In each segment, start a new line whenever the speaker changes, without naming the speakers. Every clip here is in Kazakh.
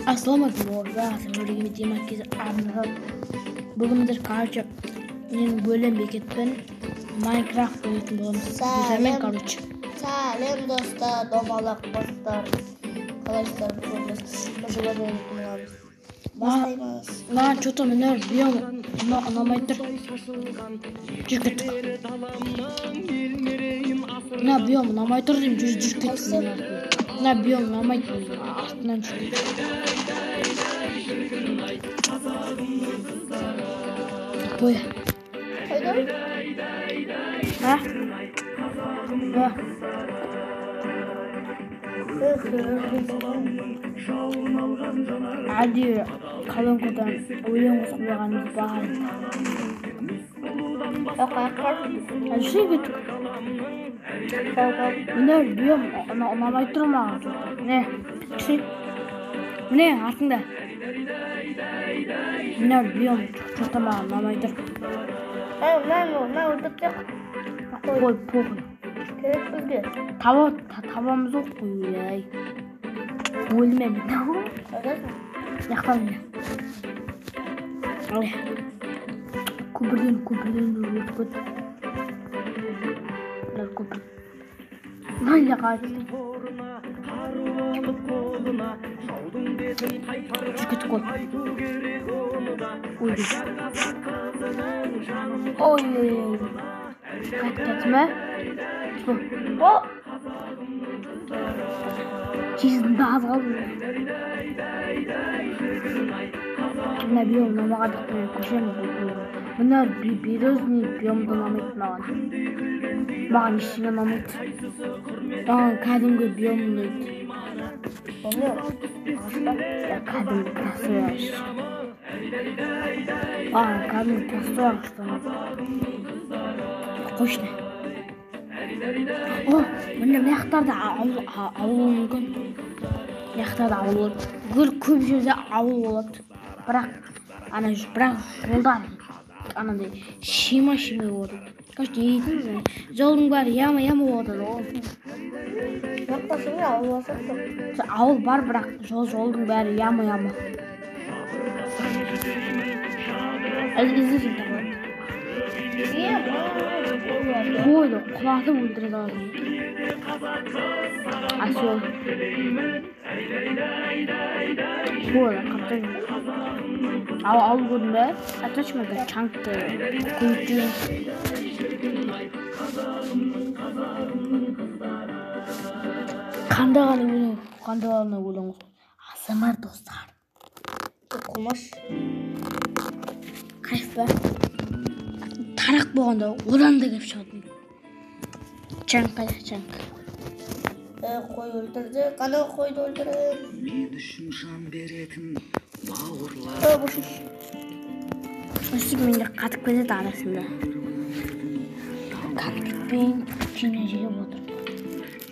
Ассалаумағалейкум. Бүгін біздер, короче, менің бөлем бекетпен Майнкрафт ойнайтын боламыз.
Сәлем.
Короче.
Сәлем, достар, домалақ достар. Қалайсыздар? Бүгін біз выживание ойнайтын боламыз. Бастаймыз.
Маған что-то мына биом ұнамай тұр. Жүр, кеттік. Мына биом ұнамай тұр деймін, жүр, жүр, кеттік. Мына биом ұнамайды, артынан жүр. Қой.
Қайда?
А? Ба. Әдейі колонкадан өлең қосып қойғанымыз бар. Жүрсе, кеттік. Мына биом ұнамай тұр маған. Не? Түсі. Міне, артыңда. Мына биом что-то маған ұнамай тұр.
Мына өлтіріп тастайық.
Қой, похуй.
Керек бізге.
Табамыз ғой, қой. Өлме мен.
Қайдасың?
Жақтан міне. Көпірден өтіп кет. Мына көпір. Мына жаққа. Жүр, кеттік қой. Ой, ой, ой. Қайтып кетті ме?
О!
Сезімді аз қалды. Мына биом ұнамағандықтан мен көшемін бұл биомға. Мына березный биом да ұнамайды маған. Маған ештеңе ұнамайды. Маған кәдімгі биом ұнайды.
Оны
Кәдімгі простой ағаш. Маған кәдімгі простой ағаш ұнайды. Қойшы. О, міне, мына жақтарда ауыл болуы мүмкін. Мына жақтарда ауыл болады. Гүл көп жерде ауыл болады. Бірақ ана, бірақ жолдар анандай шима шима болады. Короче, не дейтін, жолдың бәрі яма яма болады ғой.
Жақта шынымен ауыл бар сияқты.
Ауыл бар, бірақ жолдың бәрі яма яма. Іздесең табылады. Қойды құлатып өлтіре саласың. Осел. Қойды қаптап. Ауыл көрдің бе? А точно да чанкты көйіп жүрген. Қандай ғана өлең, қандай ғана өлең қосып. АСМР, достар.
Қумаш.
Кайф па? Тарақ болғанда одан да келіп шығатын. Чанк қайда, чанк?
Қой өлтірдік. Ана қойды өлтіріп.
Мен үшін жан беретін бауырлар.
Өстіп менде қатып кетеді арасында. Конфетпен печенье жеп отыр.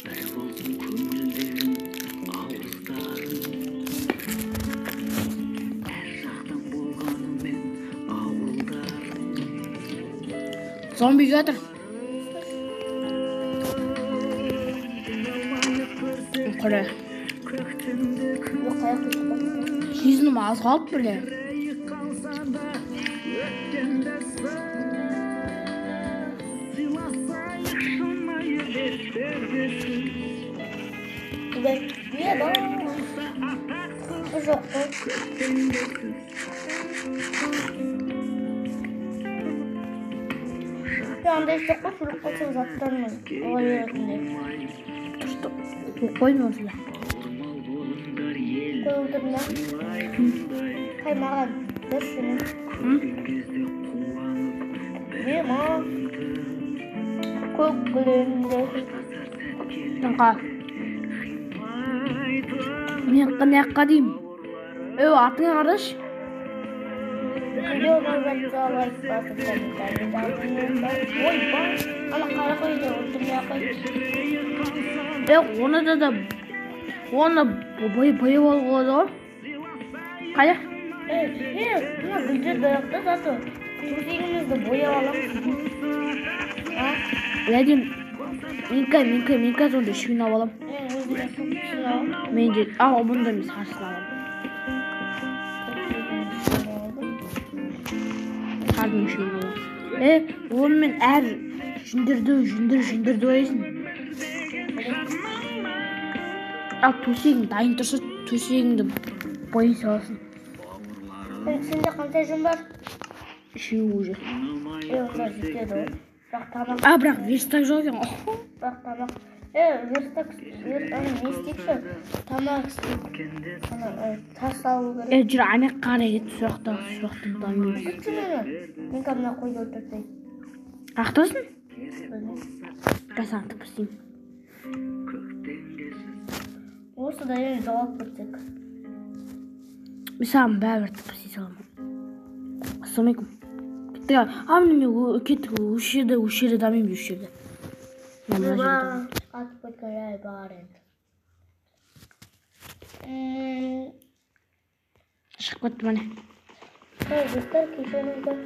Бір болсын көңілдерің, ауыздарың. Әр жақтан болғанымен ауылдарың.
Зомби жатыр. Қара. Сезінім аз қалып біле.
Жоқ қой. Андай істеп қой, сурет қойсаң заттармен ала беретіндей.
Қойдым осында.
Қой өлтірдің бе? Қай, маған берші мен. Ема. Көк гүлінде.
Тыңқа. Мен мына жаққа деймін. Ей, артыңа қарашы.
Видео ұнап лайк басып, комментарий жазыңыздар. Ойбай, ана қара қойды өлтірмей ақ қой.
Е, оны да оны бояп алуға болады ғой. Қайда?
Е, мына гүлдер даяқта зато. Төсегімізді бояп аламыз. А?
Ләдем. Мен қазір онда үшеуін алып аламын.
Мен өзіме көкшісін аламын.
Мен де, бұнда мен сарысын аламын. Сарының үшеуін аламын. Онымен әр жүндірді ойлайсың. Ал төсегің дайын тұрса, төсегіңді бояй саласың.
Сенде қанша жүн бар?
Үшеуі уже.
Онда жетеді ғой. Бірақ тамақ...
Бірақ верстак жоқ екен.
Бірақ тамақ... Верстак... Не істейікші? Тамақ істейік. Тас алу керек.
Жүр, ана қарай кет, сұрақтан дамимыз.
Күтші мені. Мен қазір мына қойды өлтіртейін.
Ақтасын? Қазір саған тып істеймін.
Осы да енді жауап кетсек.
Мен саған бәрібір тып істей саламын. Ассалаумағалейкум. Кеттік. Міне мен кеттік. Осы жерде дамимыз, осы жерде.
Атып кеткен жай бар енді.
Шығып кетті міне.
Достар, кешіріңіздер.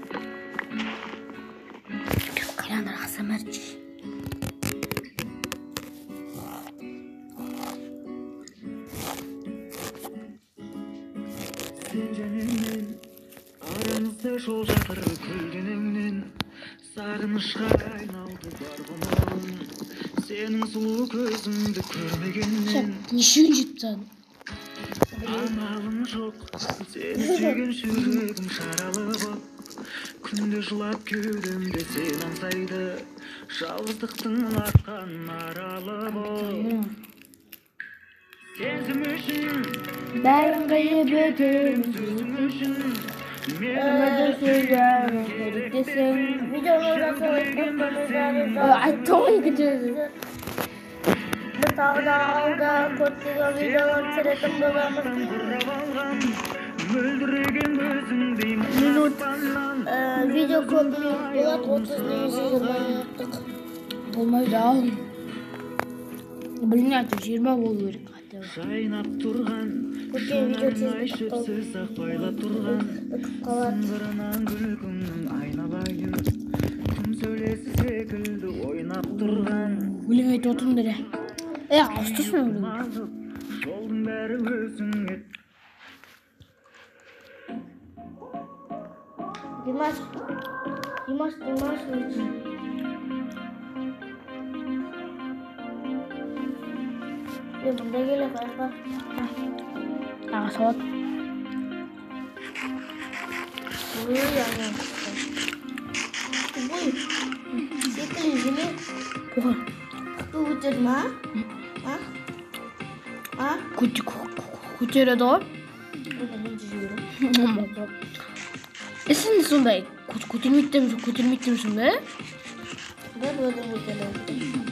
Қараңдар, асамар.
Сен және мен арамызда жол жатыр көлденеңнен, сағынышқа айналды бар ғұмырым. Сенің сұлу көзіңді көрмегеннен.
Неше күн жетіп тастадың?
Амалым жоқ, сені сүйген жүрегім жаралы боп, күнде жылап кеудемде сен аңсайды, жалғыздықтың атқан аралы боп. Сезім үшін
бәрін қиып өтемін,
сөзің үшін
мені сөйлемін керек десең. Айтты ғой екінші.
Біз тағы да алда көптеген видеолар түсіретін боламыз.
Мөлдіреген көзіңдей
Минут видео көп минут болады, 30 немесе 20 минуттық.
Болмайды ау. Білмей айтып 20 болу керек.
Жайнап тұрған,
Өткен видео тез
шөпсіз ақ байлап тұрған,
бітіп қалады.
Сыңғырынан күлкіңнің айналайын, күн сәулесі секілді ойнап тұрған.
Өлең айтып отырыңдар, ауыстырсын өлең.
Жолдың бәрі өзіңе.
Димаш, Димаш Димашевич. Бұнда келе қайыққа.
Аға салат.
Ой, ана. Ой, секілі жеме.
Бұға.
Көтерді ма? А?
Көтереді ғой.
Мен де жіберем.
Сен сондай көтермейді демсің бе?
Бір өзім көтеремін.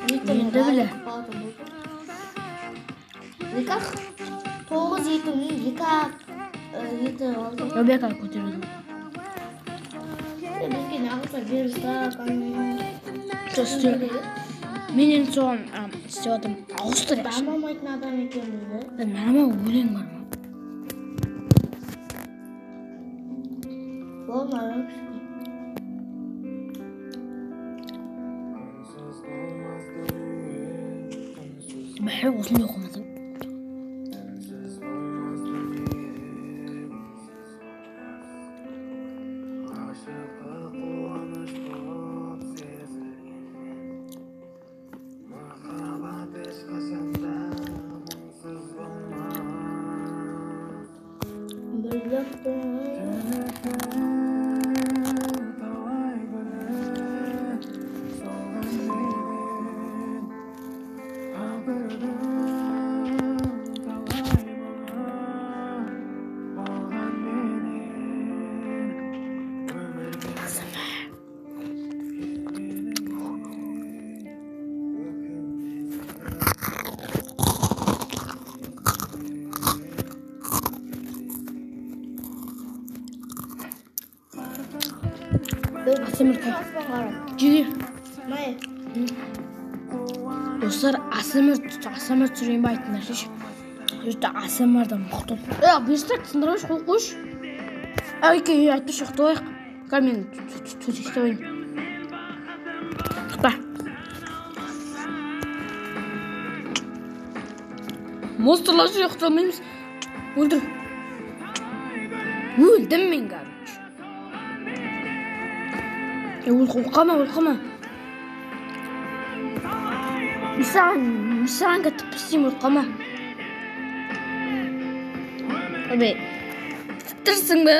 Енді біле.
Екі ақ, 9 етімнен 2 ақ еті алдым.
Робека көтереді.
Бізге неғылса верстак.
Мен енді соған істеп жатырмын. Ауыстыр.
Дамымайтын адам екенбіз де.
Нормал өлең бар ма?
Болмады.
Бәрі осындай оқымадым. Жиги. Достар, АСМР түсірейін ба айтыңдаршы. Жұртта АСМР-дан мықты. Верстак сындырмайшы, қойып қойшы. Әке, айтпашы, ұйықтап алайық. Қазір мен төсек істеп алайын. Ұйықта. Монстрлар жоқ, алмаймыз. Өлдір. Өлдім мен, короче. Өліп қалма, өліп қалма. Мен саған кетіп істеймін, өліп қалма. Ойбай. Тірсің бе?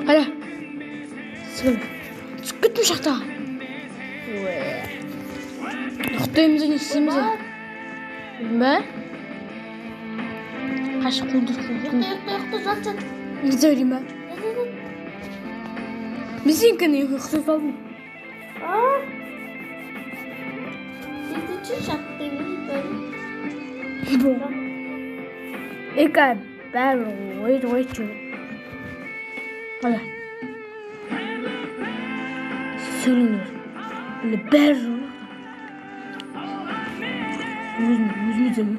Қайда? Түсіп кеттім шахтаға. Ұйықтаймыз, не істейміз? Өлдің бе? Қашып қуды.
Ұйықта, жат, жат.
Не сөйлеймін бе? Мен сенікін ұйықтай салдым.
Жетінші шахтаймыз.
Екі бәрібір ойды ой жүреді. Қала. Сөйлеңдер. Біле бәрі жоқ. Өзім өтемін.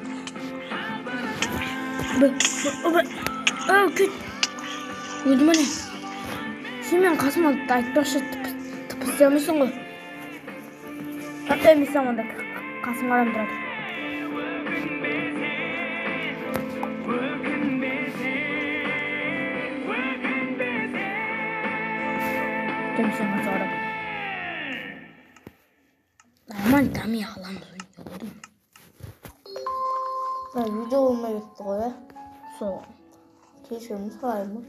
Кет. Өлдім әне. Сен менің қасыма айтпақшы тыпыс алмайсың ғой. Мен саған онда қасым қарап тұрады. Сен қасыма қарап. Нормально дами аламыз.
Видео болмай кетті ғой, ә?
Сол.
Кешірім сұраймын.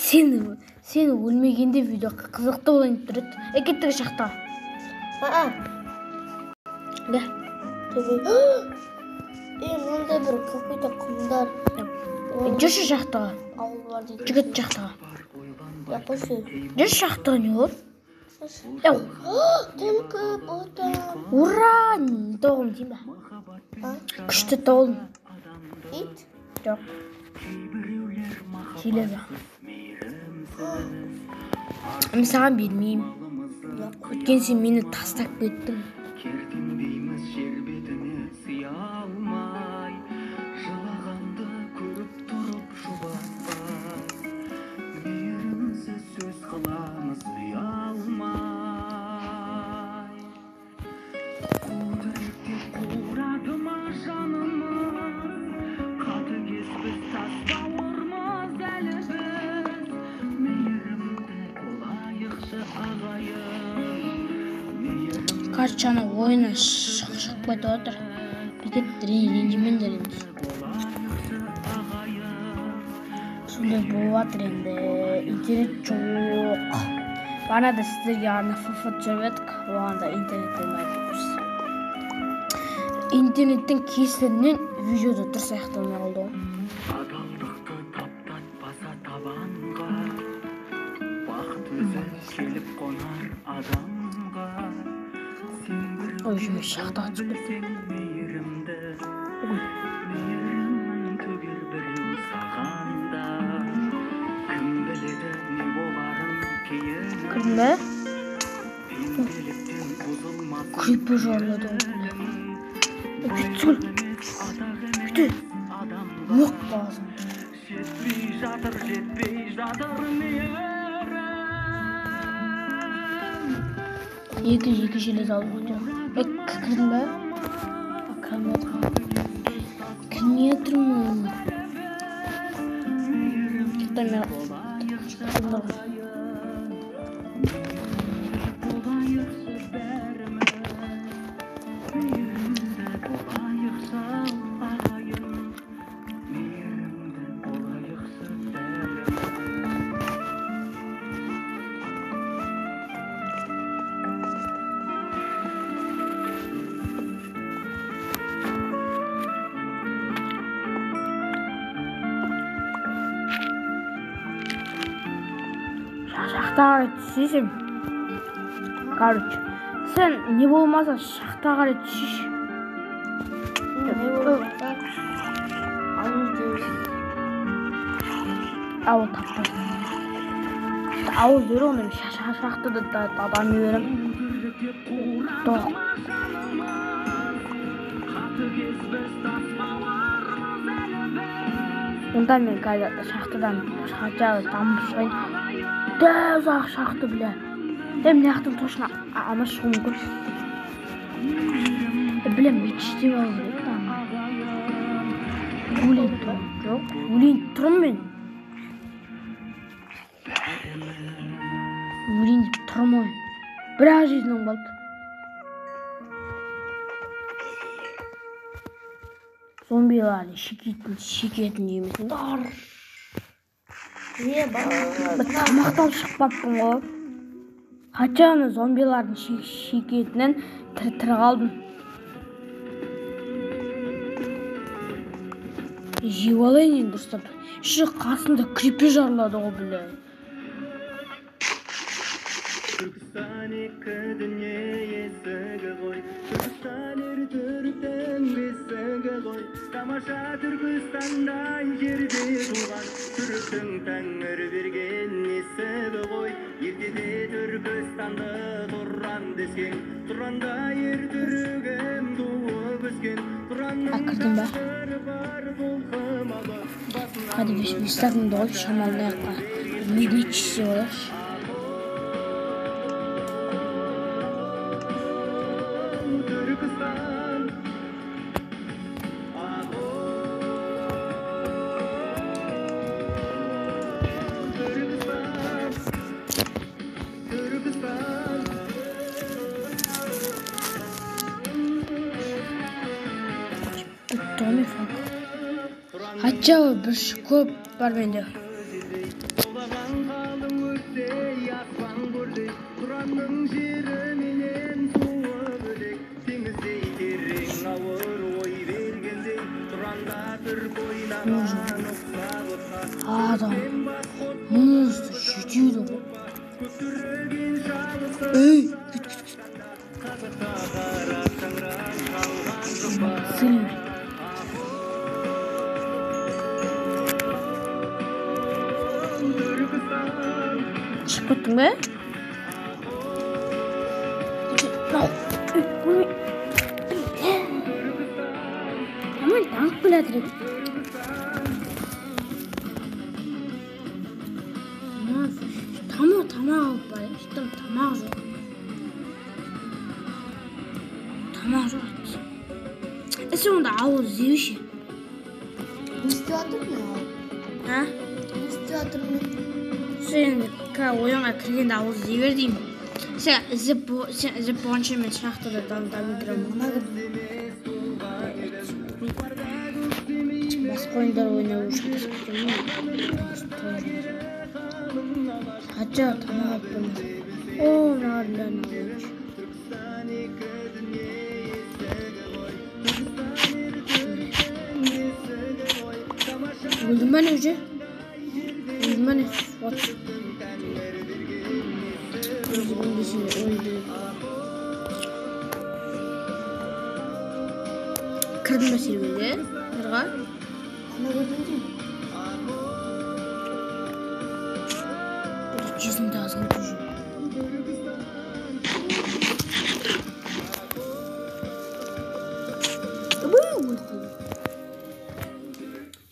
Сен өлмегенде видео қызықты болайын деп тұр еді. Кеттік шахтаға. Да.
Мындай бір какой-то құмдар.
Жүрші шахтаға.
Ауыл бар дейді.
Жігіт шахтаға.
Я қойшы.
Жүрші шахтаға не болды?
Түлкі бұтам.
Ура! Тоғым деймін бе? Күшті тоғым.
Ит?
Жоқ. Железо. Мен саған бермеймін. Өткен сен мені тастап кеттің. Короче, ана ойыны шығып кетіп отыр. Бүйтіп ренжімеңдер енді. Сондай болып жатыр енді. Интернет жоқ. Бағана да сіздерге ана ФФ түсіріп едік. Оған да интернет болмайды. Интернеттің кесірінен видеода дұрыс аяқталмай қалды ғой. Ой, мен шахтаға түсіп кеттім. Ой. Кірдің бе? Крипер жарылады. Күтсіл. Күті. Оқ басым. Екі желез алып өтем. Кірдің бе? Кірмей отырмын. Кеттім мен. Шахтаға қарай түсесің. Короче, сен не болмаса шахтаға қарай түсші.
Не болмаса ауыл дейсің.
Ауыл таппайсың. Ауыл дер оны мен шахтада дами беремін. Тоқ. Онда мен қазір шахтадан хотя бы дамып шығайын. Дәу ұзақ шахта біле. Мына жақтан точно ана шығуы мүмкін. Білем, меч істеп алу керек та. Өлейін тұрмын. Жоқ, өлейін тұрмын мен. Өлейін деп тұрмын ғой. Бір-ақ жизнім қалды. Зомбиларды шекетін емесіңдер.
Не бар?
Тамақтан шықпаппын ғой. Хотя ана зомбилардың шекетінен тірі қалдым. Жеп алайын енді дұрыстап. Еще қасында крипер жарылады ғой, бля.
Түркістан екі дүние есігі ғой, Түркістан ер түріктің бесігі ғой. Тамаша Түркістандай жерде туған, түріктің тәңір берген несібі ғой. Ертеде Түркістанды Тұран дескен, Тұранда ер түрігім туып өскен. Тұранның
Кірдім ба?
тағдыры бар толқымалы, басынан
Hadi 5 dakika ғой, шамалы аяққа. Меч істеп алайықшы.
Түркістан. Ағо, Түркістан, Түркістан.
Бітті ғой мен фак. Хотя бы бір көп бар менде.
Тулаған қалың өрттей, аспан көрдей, Тұранның жері менен суы бөлек, теңіздей терең ауыр ой бергендей, Тұранда түркі ойнаған ұқсап отқа.
Адам монстр жетеді ғой.
Көк жалысы
Ей,
қазақта қара шаңырақ қалған жоқ па?
Сильно.
Түркістан.
Шығып кеттің бе? Ау, үй, өлмей. Аман танк келе жатыр еді. Тамақ алып барайыншы. Там тамақ жоқ. Тамақ жоқ. Сен онда ауыл іздеуші.
Не істеп жатырмын мен?
А?
Не істеп жатырмын мен?
Сен енді ойынға кіргенде ауыл іздей бер деймін. Сен іздеп болғанша мен шахтада дамитырамын.
Мына кірдім.
Басқа ойындар ойнау үшін шатасып кетемін. Хотя тамақ алып бармасам. О, мыналардың бәрін алайыншы.
Түркістан екі дүние есігі ғой, Түркістан ер түріктің бесігі ғой. Тамаша
Өлдім ба не уже? Өлдім ба не? Вот.
Тәңір берген несібі.
15-інде өлді. Кірдің ба серверге? Нұрға?
Ана кірдім деймін.
Бір жүзімді азғын уже. Ой, өліп қалдым.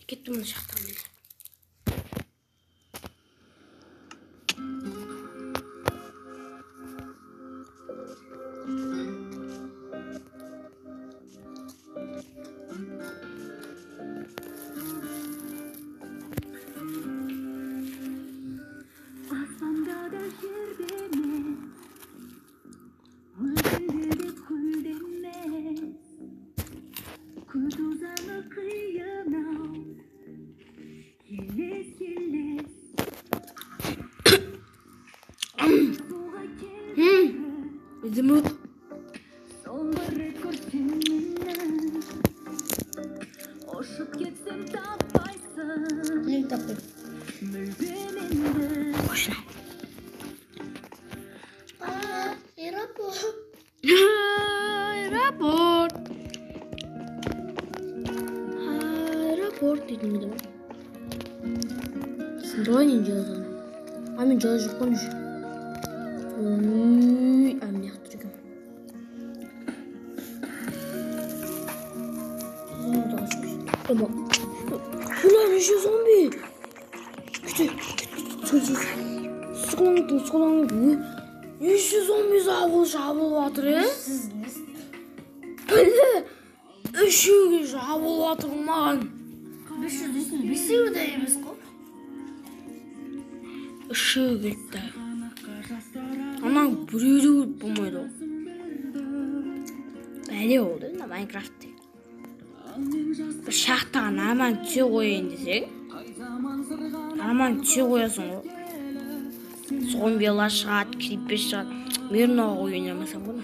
Кеттім мына шахтаға мен.
Аспанда да жерде емес, өзіңде де көлде емес, күту заңы қиын ау, елес елес суға келді.
Изумруд.
Соңғы рет көрсем мені, ұшып кетсем таппайсың
Не таппаймын.
мүлдем енді.
Қошына.
А, аэропорт.
Аэропорт. Аэропорт дейтін не бар? Сынды ғой не жазған. А мен жазып жоқ қой уже. Ой, а мына жақта тұр екен. Ama Ulan еще зомби. Күте, күте, сұқыланып, сұқыланып. Неше зомби жабылып жатыр, е?
Сіз не
Бля, үшеуге жабылып жатыр маған.
500 дейсің, бесеуі де емес қой.
Үшеуі келді. Анау біреуі де өліп болмайды ғой. Бәле болды мына Майнкрафт деген. Бір шахтаға нормально түсе қояйын десең, нормально түсе қоясың ғой. Зомбилар шығады, крипер шығады. Мирноға ойнамасам ғой.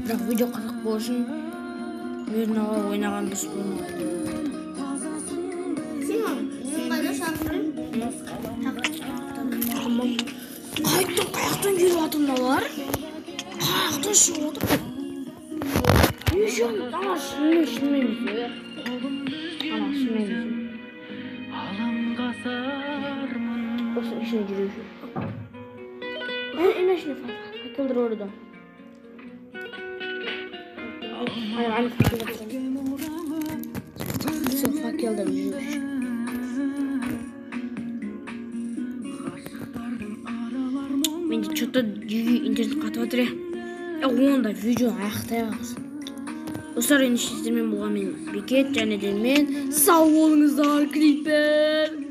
Бірақ видео қызық болу үшін мирноға ойнаған дұрыс болмайды.
Сен қайда шақырдың?
Қайттың, қаяқтан келіп жатыр мыналар? Қаяқтан шығып отыр? Еще ана шынымен шынымен емес. Ана шынымен емес. Осы ішіне жүре жүр. Ана ішіне факелдер бар еді. Ана факелдер. Сол факелдер жүр. Менде что-то интернет қатып жатыр иә. Онда видео аяқтайық. Достар, ендеше сіздермен болған мен Бекет және де мен. Сау болыңыздар, Крипер.